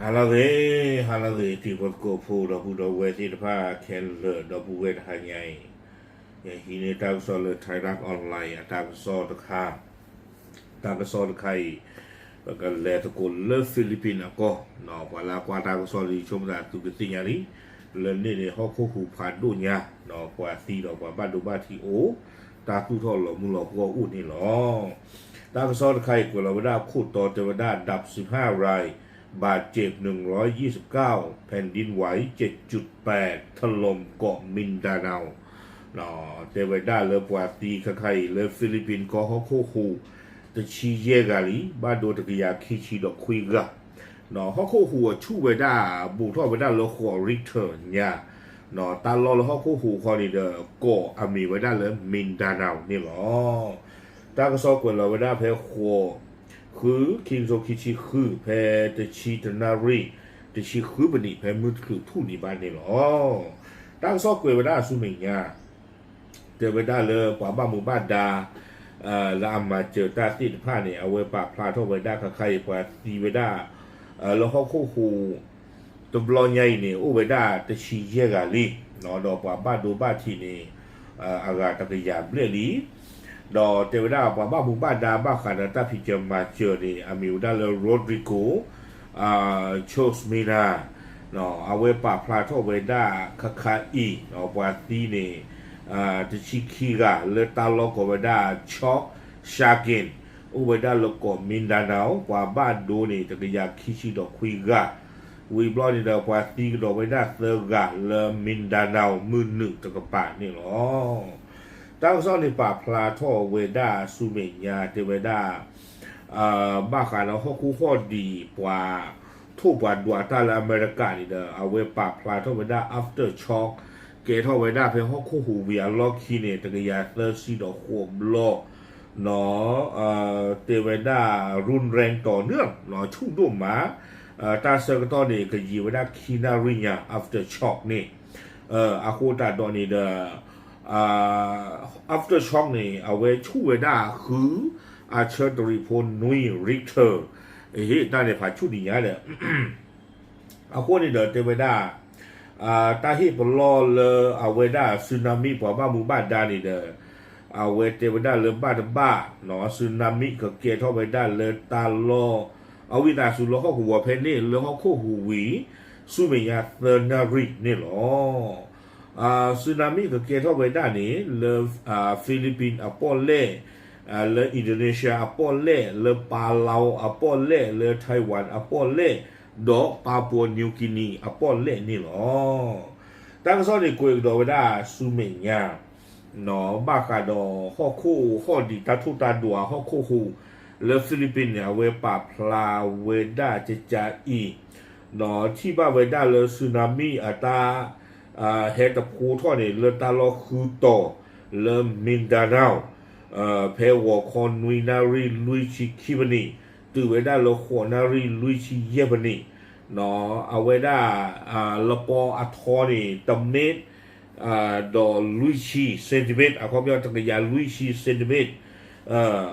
ဟါလၢအဂ့ၤ, ဟါလၢအဂ့ၤ တံၤဖိသကိးဖိ ဒီပုၢ်ဒီဝဲၢ်သ့ၣ်တဖၣ်ခဲလၢာ် ဒီပုၢ်ဝဲၢ်တဟါညါအံၤ, ယဟံးန့ၢ်တၢ်ကစီၣ်လၢ Thai Rak Online အတၢ်ကစီၣ်တခါ, တၢ်ကစီၣ်တခါအံၤ ပကလဲၤသကိးလၢ Philippines အကီၢ်, ပှၤလၢအကွၢ်တၢ်ကစီၣ်လံ ဆိကမိၣ်သးသုကသ့ၣ်ညါလံ, လၢန့ၣ်န့ၣ်ဟီၣ်ခိၣ်ဟူးဖးဒိၣ်ညါ, ပှၤသံဒီးပှၤဘၣ်ဒိဘၣ်ထံးအိၣ်, တၢ်သူၣ်ထီၣ်လီၤမုၢ်လီၤပှီၢ်အိၣ်န့ၣ်လီၤ. တၢ်ကစီၣ်တခါအံၤကွဲးလီၤဝဲဒၣ်ခိၣ်တီတဲဝဲဒၣ် ดับสิบห้าราย บาดเจ็บหนึ่งร้อยยี่สิบเก้า แผ่นดินไหวเจ็ดจุดแปด ถล่มเกาะมินดาเนา တဲဝဲဒၣ်လၢပှၤသံခါခါအံၤလၢ Philippines ကီၢ်ဟီၣ်ခိၣ်ဟူး တဆံယဲၢ်ဂၤလံ, ဘၣ်ဒိတကယၤခံဆံဒီးခွံဂၤ, ဟီၣ်ခိၣ်ဟူးအဆူၣ်ဝဲဒၣ် ဘူးထီၣ်ဝဲဒၣ်လၢဃိး Richter ညါ, တၢ်လီၢ်လၢဟီၣ်ခိၣ်ဟူးဃီန့ၣ်ဒီး ကီၢ်အမံၤဝဲဒၣ်လၢ Mindanao န့ၣ်လီၤ. တၢ်ကစီၣ်ကွဲးလီၤဝဲဒၣ်ဖဲဃိး ဃု ခံကထိခံဆံဃု ဖဲတဆံတနၣ်ရံၣ် တဆံဃုပနံး ဖဲမုၢ်တချုးထူၣ်ဒံးဘၣ်န့ၣ်လီၤ. တၢ်ကစီၣ်ကွဲးဝဲဒၣ်ဆူမဲာ်ညါ တဲဝဲဒၣ်လၢပှၤဘၣ်မူဘၣ်ဒါ လၢအမၤစၢၤတၢ်သ့ၣ်တဖၣ်န့ၣ် အဝဲပာ်ဖျါထီၣ်ဝဲဒၣ်ခါခါအံၤ ပှၤသံဝဲဒၣ် လၢဟီၣ်ခိၣ်ဟူး တဘျီညါအံၤန့ၣ် အိၣ်ဝဲဒၣ်တဆံယဲၢ်ဂၤလံ, ဒီးပှၤဘၣ်ဒိဘၣ်ထံးန့ၣ် အဂၤတကယၤဘျဲၣ်လံ, ဒီးတဲဝဲဒၣ်ပှၤဘၣ်မူဘၣ်ဒါဘၣ်ဃးဒီးတၢ်ဖံးစၢၤမၤစၢၤန့ၣ် အမံၤဝဲဒၣ်လၢ Rodrigo Chosmena အဝဲပာ်ဖျါထီၣ်ဝဲဒၣ်ခါခါအံၤ ပှၤသံန့ၣ် တဆံခံဂၤလၢတၢ်လီၢ်ကိးဝဲဒၣ် Chok Sangin အိၣ်ဝဲဒၣ်လၢကီၢ် Mindanao, ပှၤဘၣ်ဒိန့ၣ် တကယၤခံဆံဒီးခွံဂၤ, ဝံၤဘျီန့ၣ်ဒီး ပှၤသံကဒီးဝဲဒၣ်သၢဂၤလၢ Mindanao မုၢ်နုာ်တကပၤန့ၣ်လီၤ. တၢ်ကစီၣ်န့ၣ်ပာ်ဖျါထီၣ်ဝဲဒၣ်ဆူမဲာ်ညါ တဲဝဲဒၣ် ဘၣ်ဃးဒီးဟီၣ်ခိၣ်ဟီၣ်ဒံးပှၤ ထိၣ်ပှၤဒွးတၢ်လၢအမဲရကၤန့ၣ်ဒီး အဝဲပာ်ဖျါထီၣ်ဝဲဒၣ် aftershock ကဲထီၣ်ဝဲဒၣ်ဖဲဟီၣ်ခိၣ်ဟူးဝံၤအလီၢ်ခံန့ၣ် တကယၤသၢဆံဒီးဃိးဘျီ နီၤ, တဲဝဲဒၣ် ရုၼ်ရဲၣ်တီၤနၢၣ် နီၤ, ဆူၣ်ဒိၣ်မး, တၢ်ဆၢကတီၢ်န့ၣ် ကယံာ်ဝဲဒၣ်ခံနၣ်ရံၣ်ညါ aftershock န့ၣ်, အဃိသတးဒီးန့ၣ်ဒီး aftershock န့ၣ် အဝဲဆူၣ်ဝဲဒၣ်ဃု အဆၢတရံးဖိနွံ Richter, ဟ့ၣ်တၢ်န့ၣ်ဖးဆူၣ်ဒံးညါဒီး အဃိန့ၣ်ဒီးတဲဝဲဒၣ် တၢ်ဟ့ၣ်ပလီၢ်လၢအဝဲဒၣ် tsunami ပှၤဘၣ်မူဘၣ်ဒါန့ၣ်ဒီး အဝဲတဲဝဲဒၣ်လၢဘၣ်တဘၣ် tsunami ကကဲထီၣ်ဝဲဒၣ်လၢတၢ်လီၢ် အဝံသးစူၤလၢဟီၣ်ကဝီၤဖဲန့ၣ် လၢဟီၣ်ခိၣ်ဟူးဝံၤ ဆူမဲာ်ညါသၢနၣ်ရံၣ်န့ၣ်လီၤ. tsunami ကကဲထီၣ်ဝဲဒၣ်န့ၣ် လၢ Philippines အပီၣ်လဲၣ်, လၢ Indonesia အပီၣ်လဲၣ်, လၢ Palau အပီၣ်လဲၣ်, လၢ Taiwan အပီၣ်လဲၣ်, ဒီး Papua New Guinea အပီၣ်လဲၣ်န့ၣ်လီၤ. တၢ်ကစီၣ်န့ၣ်ကွဲးကဒီးဝဲဒၣ်ဆူမဲာ်ညါ ဘၣ်ဃးဒီးဟီၣ်ခိၣ်ဟီၣ်ဒံးတၢ်ထိၣ်တၢ်ဒွးဟီၣ်ခိၣ်ဟူး လၢ Philippines န့ၣ် အဝဲပာ်ဖျါဝဲဒၣ်ကကးအံၤ ထံၣ်ဘၣ်ဝဲဒၣ်လၢ tsunami အတၢ် ဟဲတဖိထီၣ်န့ၣ် လၢတၢ်လီၢ်ဃုတီၤ လၢ Mindanao ဖဲဂီၤခီနွံနၣ်ရံၣ်လွံၢ်ဆံခံပနံး တုၤဝဲဒၣ်လၢဃိးနၣ်ရံၣ်လွံၢ်ဆံယဲၢ်ပနံး အဝဲဒၣ် လပီအထီန့ၣ် တမ့ၢ် ဒီးလွံၢ်ဆံ centimeter အခီပညီတကယၤလွံၢ်ဆံ centimeter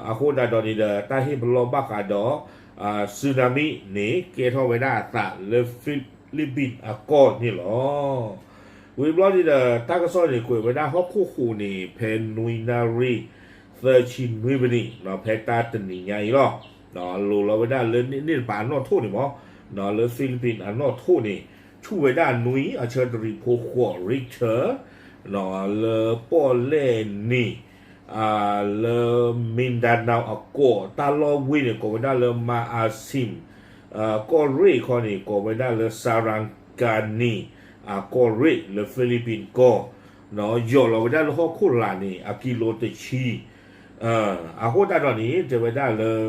အဃိသတးဒီးန့ၣ်ဒီး တၢ်ဟ့ၣ်ပလီၢ်ဘၣ်ဃးဒီး tsunami န့ၣ် ကဲထီၣ်ဝဲဒၣ်အသးလၢ Philippines အကီၢ်န့ၣ်လီၤ. ဝံၤဘျီန့ၣ်ဒီး တၢ်ကစီၣ်န့ၣ်ကွဲးဝဲဒၣ်ဟီၣ်ခိၣ်ဟူးန့ၣ် ဖဲနွံနၣ်ရံၣ် သၢဆံနွံပနံး ဖဲတၢ်တနံၤညါအံၤလီၤ. လိၤလီၤဝဲဒၣ်လၢန့ၣ်တပၤအနီၢ်ထိၣ်န့ၣ်မး လၢ Philippines အနီၢ်ထိၣ်န့ၣ် ဆူၣ်ဝဲဒၣ်နွံ အဆၢတရံးဖိဃိး Richter လၢပီၣ်လဲၣ်န့ၣ် လၢ Mindanao အကီၢ် တၢ်လီၢ်ဝ့ၢ်န့ၣ် ကိးဝဲဒၣ်လၢ Maasim ကီၢ်ရ့ၣ်ခီန့ၣ် ကိးဝဲဒၣ်လၢ Sarangani အကီၢ်ရ့ၣ်လၢ Philippines ကီၢ် ယီၢ်လီၤဝဲဒၣ်လၢဟီၣ်ခိၣ်လာ်န့ၣ် အကံလိတဆံ အဃိသတးဒီးန့ၣ် တဲဝဲဒၣ်လၢ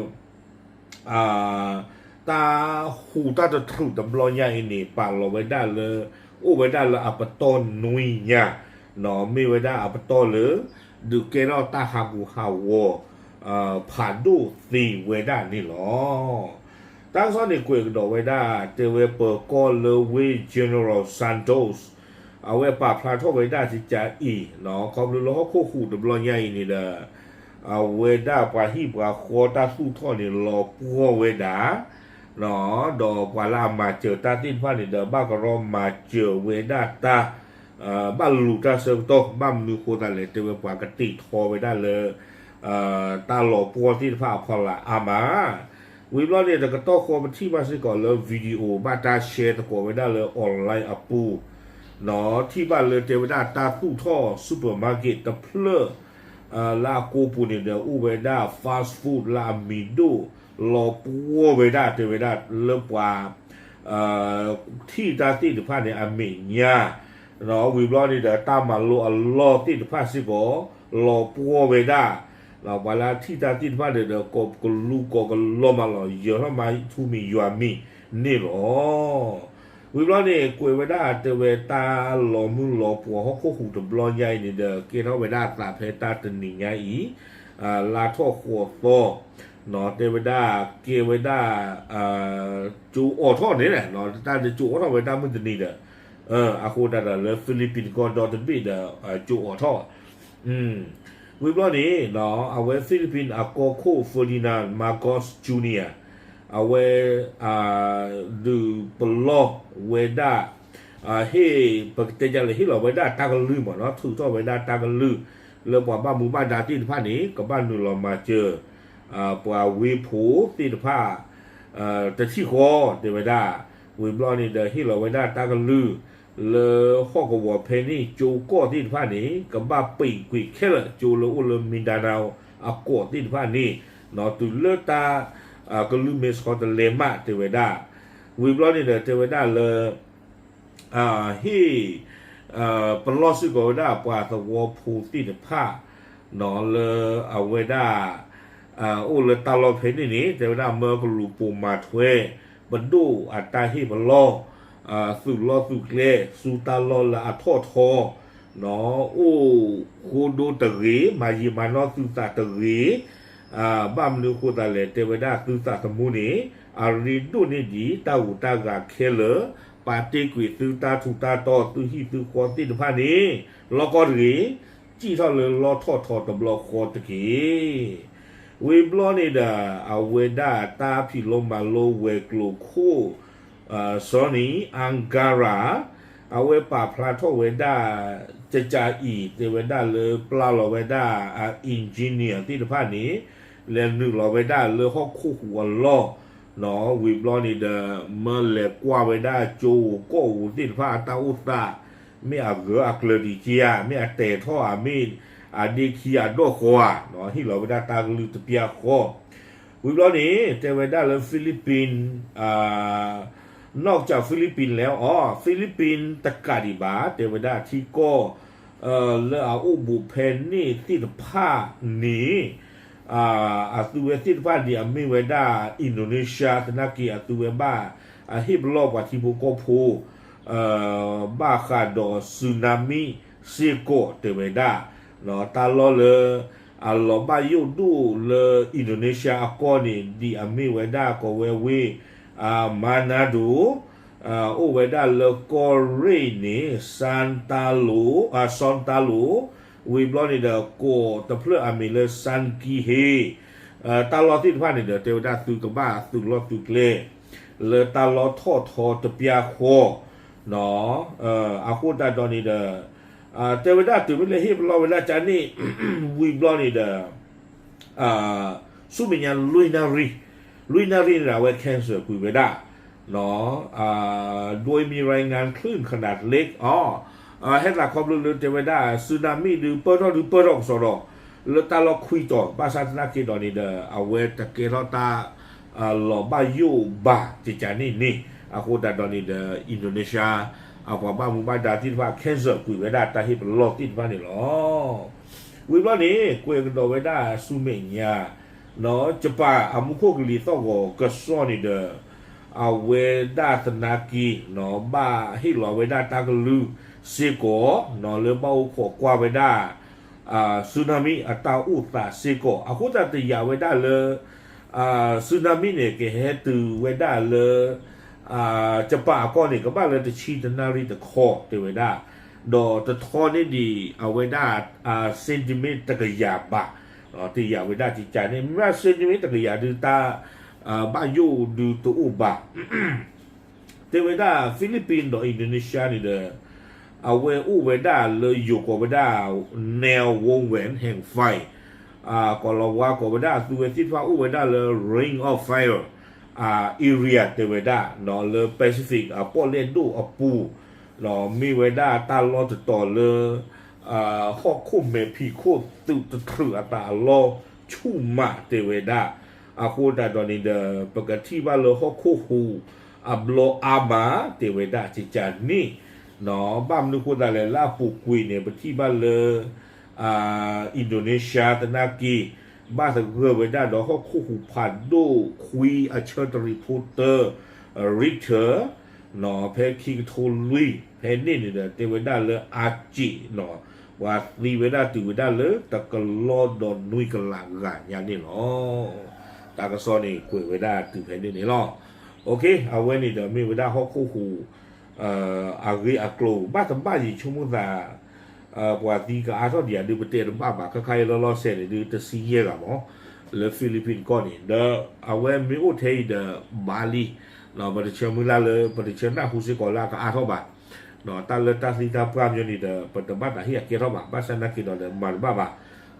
တၢ်ဟူးတၢ်တထြူးတဘျီညါအံၤန့ၣ် ပာ်လီၤဝဲဒၣ်လၢ အိၣ်ဝဲဒၣ်လၢအပတီၢ်နွံညါ မ့ၢ်ဝဲဒၣ်အပတီၢ်လၢ ဒုးကဲထီၣ်တၢ်ဟးဂူာ်ဟးဂီၤ ဖးဒိၣ်သ့ဝဲဒၣ်န့ၣ်လီၤ. တၢ်ကစီၣ်န့ၣ်ကွဲးကဒီးဝဲဒၣ် တဲဝဲပၢၤကီၢ်လၢဝ့ၢ် General Santos အဝဲပာ်ဖျါထီၣ်ဝဲဒၣ်ကကးအံၤ ခီဖျိလၢဟီၣ်ခိၣ်ဟူးတဘျီညါအံၤန့ၣ်ဒီး အဝဲဒၣ်ပှၤဟံၣ်ပှၤဃီတၢ်သူၣ်ထီၣ်န့ၣ် လီၤပှီၢ်ဝဲဒၣ် ဒီးပှၤလၢအမၤစၢၤတၢ်သ့ၣ်တဖၣ်န့ၣ်ဒီး ဘၣ်ကရီမၤစၢၤဝဲဒၣ်တၢ် ဘၣ်လူၤတၢ်ဆၢကတီၢ် ဘၣ်မနုၤဃိသတးလဲၣ် တဲဝဲပှၤကတ့ၢ်ထီဝဲဒၣ်လၢ တၢ်လီၤပှီၢ်သ့ၣ်တဖၣ်အဖီလာ်အါမး ဝံၤဘျီန့ၣ် တကတီၢ်ဃီပထံၣ်ဘၣ်စ့ၢ်ကီးလၢ video ဘၣ်တၢ် share သကိးဝဲဒၣ်လၢ online အပူၤ ထံၣ်ဘၣ်လၢတဲဝဲဒၣ်တၢ်သူၣ်ထီၣ် supermarket တဖျၢၣ် လၢအကိးပူၤန့ၣ်ဒီး အိၣ်ဝဲဒၣ် fast food လၢအမံၤဒိၣ် လီၤပှီၢ်ဝဲဒၣ် တဲဝဲဒၣ်လၢပှၤ ထံၣ်တၢ်သ့ၣ်တဖၣ်န့ၣ် အမဲာ်ညါ ဝံၤဘျီန့ၣ်ဒီး တၢ်မၤလိအလီၢ်သ့ၣ်တဖၣ်စ့ၢ်ကီး လီၤပှီၢ်ဝဲဒၣ် ပှၤလၢအထံၣ်တၢ်သ့ၣ်တဖၣ်န့ၣ်ဒီး ကိးကလူးကိးကလီမးလီၤ ယၢၤထီၣ်မၤထူမံၤယွၤမံၤန့ၣ်လီၤ. ဝံၤဘျီန့ၣ် ကွဲးဝဲဒၣ်တဲဝဲတၢ်လီၤမုၢ်လီၤပှီၢ်ဟီၣ်ခိၣ်ဟူးတဘျီညါအံၤန့ၣ်ဒီး ကဲထီၣ်ဝဲဒၣ်အသးဖဲတၢ်တနံၤညါအံၤ လါထီၣ်ဃိးသီ တဲဝဲဒၣ်ကဲဝဲဒၣ် ကၠိအိးထီၣ်န့ၣ် တၢ်ကၠိအိးထီၣ်ဝဲတၢ်မုၢ်တနံၤဒီး အဃိသတးဒီးလၢ Philippines ကီၢ်ဒီတဘ့ၣ်ဒီး ကၠိအိးထီၣ် ဝံၤဘျီန့ၣ် အဝဲ Philippines အကီၢ်ခိၣ် Ferdinand Marcos Junior အဝဲ ဒုးပလီၢ်ဝဲဒၣ် ဟ့ၣ် ပကတဲဒ်လဲၣ် ဟ့ၣ်လီၤဝဲဒၣ်တၢ်ကလုၢ်မ့ၢ်နီၤ ထုးထီၣ်ဝဲဒၣ်တၢ်ကလုၢ် လၢပှၤဘၣ်မူဘၣ်ဒါသ့ၣ်တဖၣ်န့ၣ် ကဘၣ်နုာ်လီၤမၤစၢၤ ပှၤဝ့ၢ်ဖိသ့ၣ်တဖၣ် တထံၣ်ဃီ တဲဝဲဒၣ် ဝံၤဘျီန့ၣ်ဒီး ဟ့ၣ်လီၤဝဲဒၣ်တၢ်ကလုၢ် လၢဟီၣ်ကဝီၤဖဲန့ၣ် ကၠိကီၢ်သ့ၣ်တဖၣ်န့ၣ် ကဘၣ်ပံာ်ကွံာ်ခဲလၢာ် ကၠိလၢအိၣ်လၢ Mindanao အကီၢ်သ့ၣ်တဖၣ်န့ၣ် တုၤလၢတၢ် ကလုၢ်မ့ၢ်ဆီတလဲမး တဲဝဲဒၣ် ဝံၤဘျီန့ၣ်ဒီး တဲဝဲဒၣ်လၢ ဟ့ၣ် ပလီၢ်စ့ၢ်ကီးဝဲဒၣ်ပှၤသဝီဖိသ့ၣ်တဖၣ် လၢအဝဲဒၣ် အိၣ်လၢတၢ်လီၢ်ဖဲန့ၣ်န့ၣ် တဲဝဲဒၣ်မၢကလူးပိာ်မၤထွဲ ပဒိၣ်အတၢ်ဟ့ၣ်ပလီၢ် သုးလီၢ်သုးကျဲ ဆူတၢ်လီၢ်လၢအထီၣ်ထီ အိၣ်ဃိဒိတဂ့ၤ မၤယံာ်မၤနီၢ်သုသးတဂ့ၤ ဘၣ်မနုၤဃိသတးလဲၣ် တဲဝဲဒၣ်သုသးသမူန့ၣ် အရ့ဒိၣ်န့ၢ်ဒံးတၢ်ဂူၤတၢ်ဂၤခဲလၢာ် ပာ်တ့ၢ်ကွံာ်သုတၢ်ထူးတၢ်တီၤ သုဟံၣ်သုဃီသ့ၣ်တဖၣ်န့ၣ် လီၢ်ကီၢ်တဂ့ၤ စံၣ်ထီၣ်လၢလီၢ်ထီၣ်ထီတဘျီဃီတက့ၢ်. ဝံၤဘျီန့ၣ်ဒီး အဝဲဒၣ်တၢ်ဖံးလိမၤလိဝဲၤကျိၤခိၣ် Sony Angara အဝဲပာ်ဖျါထီၣ်ဝဲဒၣ် ကကးအံၤ တဲဝဲဒၣ်လၢပျၢ်လီၤဝဲဒၣ် engineer သ့ၣ်တဖၣ်န့ၣ် လဲၤနုာ်လီၤဝဲဒၣ်လၢဟီၣ်ခိၣ်ဟူးအလီၢ် ဝံၤဘျီန့ၣ်ဒီး မၢလဲၤကွၢ်ဝဲဒၣ်ကၠိဧိၤကီၢ်ဧိၤသ့ၣ်တဖၣ်အတၢ်အိၣ်သး မ့ၢ်အဂၢၤအကျၢၤဒံးက့ဧါ မ့ၢ်အတဲာ်ထီၣ်ဧါ မ့ၢ်အဒ့ခံအဒီၣ်ဃီဧါ ဟ့ၣ်လီၤဝဲဒၣ်တၢ်ကလုၢ်တပျၢ်ဃီ ဝံၤဘျီန့ၣ် တဲဝဲဒၣ်လၢ Philippines နီၢ်ကစၢ် Philippines လဲၤအီၤ Philippines တကးဒံးဘၣ် တဲဝဲဒၣ်ထံကီၢ် လၢအအိၣ်ဘူးဖဲန့ၣ်သ့ၣ်တဖၣ်န့ၣ် အသုဝဲသ့ၣ်တဖၣ်ဒ်အမ့ၢ်ဝဲဒၣ် Indonesia သနာ်က့ အသုဝဲဘၣ် အဟ့ၣ်ပလီၢ်ပှၤထံဖိကီၢ်ဖိ ဘၣ်ဃးဒီး tsunami စ့ၢ်ကီးတဲဝဲဒၣ် တၢ်လီၢ်လၢ အလီၤဘၣ်ယိၣ်ဒိၣ်လၢ Indonesia အကီၢ်န့ၣ် ဒ်အမ့ၢ်ဝဲဒၣ်ကိးဝဲဝ့ၢ် Manado အိၣ်ဝဲဒၣ်လၢကီၢ်ရ့ၣ်န့ၣ် Santalo အ Sontalo ဝံၤဘျီန့ၣ်ဒီး ကိးတဖျၢၣ်အမံၤလၢ Sangihe တၢ်လီၢ်သ့ၣ်တဖၣ်န့ၣ်ဒီး တဲဝဲဒၣ်သုကဘၣ်သုးလီၢ်သုးကျဲ လၢတၢ်လီၢ်ထီၣ်ထီတပျၢ်ဃီ အဃိသတးဒီးန့ၣ်ဒီး တဲဝဲဒၣ်တုၤမ့ၢ်လၢဟ့ၣ်ပလီၢ်ဝဲဒၣ်ကန့ၣ် ဝံၤဘျီန့ၣ်ဒီး ဆူမဲာ်ညါလွံၢ်နၣ်ရံၣ်, လွံၢ်နၣ်ရံၣ်န့ၣ်ဒီး အဝဲ cancel ကွံာ်ဝဲဒၣ် โดยมีรายงานคลื่นขนาดเล็ก အ ဟဲသးခီဖျိလၢတဲဝဲဒၣ် tsunami ဒုးပၢၢ်ထီၣ်ဒုးပၢၢ်ထီၣ်ကစီဒီး လၢတၢ်လီၢ်ခွံတီၤ ဘၣ်ဆၣ်သနာ်က့ဒီးန့ၣ်ဒီး အဝဲတကဲထီၣ်တၢ် လီၤဘၣ်ယိၣ်ဘၣ်ကကးန့ၣ်န့ၣ် အဃိသတးဒီးန့ၣ်ဒီး Indonesia အပှၤဘၣ်မူဘၣ်ဒါသ့ၣ်တဖၣ် cancel ကွံာ်ဝဲဒၣ်တၢ်ဟ့ၣ်ပလီၢ်သ့ၣ်တဖၣ်န့ၣ်လီၤ. ဝံၤဘျီန့ၣ် ကွဲးကဒီးဝဲဒၣ်ဆူမဲာ်ညါ Japan အမူခိၣ်ကလံၤသီၣ်ဂီၤကစီၣ်န့ၣ်ဒီး အဝဲဒၣ်သနာ်က့ ဘၣ်ဟ့ၣ်လီၤဝဲဒၣ်တၢ်ကလုၢ်စ့ၢ်ကီး လၢဘၣ်အိၣ်ခိးကွၢ်ဝဲဒၣ် tsunami အတၢ်အိၣ်သးစ့ၢ်ကီး အဃိသတးတယာ်ဝဲဒၣ်လၢ tsunami န့ၣ် ကဟဲတုၤဝဲဒၣ်လၢ Japan အကီၢ်န့ၣ် ကဘၣ်လၢတဆံတနၣ်ရံၣ်တခီ တဲဝဲဒၣ် ဒီးတထီန့ၢ်ဒံးအဝဲဒၣ် centimeter တကယၤဘၣ် တယာ်ဝဲဒၣ်ကကးန့ၣ် မ့ၢ် centimeter တကယၤဒုးတၢ် ဘၣ်ယိၣ်ဒုးတအိၣ်ဘၣ် တဲဝဲဒၣ် Philippines ဒီး Indonesia န့ၣ်ဒီး အဝဲအိၣ်ဝဲဒၣ်လၢယိၤကိးဝဲဒၣ် Neo Woven Hand Fire ကီၢ်လီၤဝါကိးဝဲဒၣ်အသုဝဲသ့ၣ်တဖၣ်အိၣ်ဝဲဒၣ်လၢ Ring of Fire area တဲဝဲဒၣ် လၢ Pacific အပီၣ်လဲၣ်ဒိၣ်အပူၤ မ့ၢ်ဝဲဒၣ်တၢ်လီၢ်တတီၤလၢ ဟီၣ်ခိၣ်မဲာ်ဖံးခိၣ်သုးတထြူးအတၢ်အလီၢ်ဆူၣ်မးတဲဝဲဒၣ် အဃိသတးဒီးန့ၣ်ဒီး ပကထံၣ်ဘၣ်လၢဟီၣ်ခိၣ်ဟူးအဘျီအါမး တဲဝဲဒၣ်ကကန့ၣ် ဘၣ်မနုၤဃိသတးလဲၣ် လၢအပူၤကွံာ်န့ၣ် ပထံၣ်ဘၣ်လၢ Indonesia သနာ်က့ ဘၣ်သဂၢၢ်ဝဲဒၣ်ဒီးဟီၣ်ခိၣ်ဟူးဖးဒိၣ်ခွံအဆၢတရံးဖိတၢ Richter ဖဲခံကထိလွံၢ် ဖဲန့ၣ်န့ၣ်ဒီး တဲဝဲဒၣ်လၢအစ့း ပှၤသံဝဲဒၣ်တုၤဝဲဒၣ်လၢတကလီၢ်ဒီးနွံကလးဂၤညါန့ၣ်လီၤ. တၢ်ကစီၣ်န့ၣ်ကွဲးဝဲဒၣ်တုၤဖဲန့ၣ်န့ၣ်လီၤ. အဝဲန့ၣ်ဒီးမ့ၢ်ဝဲဒၣ်ဟီၣ်ခိၣ်ဟူး အဂ့ၢ်အကျိၤ ဘၣ်တဘၣ်ယဆိကမိၣ်သး ပှၤသံကအါထီၣ်ဒံးဧါဒုးပတဲတဘၣ်ဘၣ် ခဲခါအံၤလီၤလီၤဆဲးန့ၣ်ဒုးတဆံယဲၢ်ဂၤမး လၢ Philippines ကီၢ်န့ၣ် ဒီးအဝဲမ့ၢ်အိၣ်ထဲအံၤဒီး Bali ပတဆၢမုၢ်လၢ်လၢ ပတဆၢနၢ်ဟူစ့ၢ်ကီးလၢအကအါထီၣ်ဘၣ် တၢ်လၢတၢ်သံတၢ်ပှၢ်မညီန့ၣ်ဒီး ပတဘၣ်သးဟ့ၣ်အကဲထီၣ်ဘၣ် ဘၣ်ဆၣ်သနာ်က့ဒီးမၤတဘၣ်ဘၣ်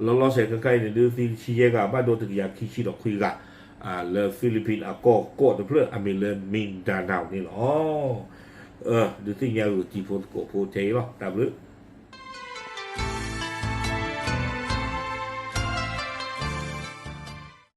လီၤလီၤဆဲးခဲခါအံၤန့ၣ်ဒုးသံတဆံယဲၢ်ဂၤ ဘၣ်ဒိတကယၤခံဆံဒီးခွံဂၤ လၢ Philippines အကီၢ်ကီၢ်တဖျၢၣ်အမံၤလၢ Mindanao န့ၣ်လီၤ. ဒုးသ့ၣ်ညါဂုာ်တံၤဖိသကိးဖိထဲအံၤလီၤ တၢ်ဘျုး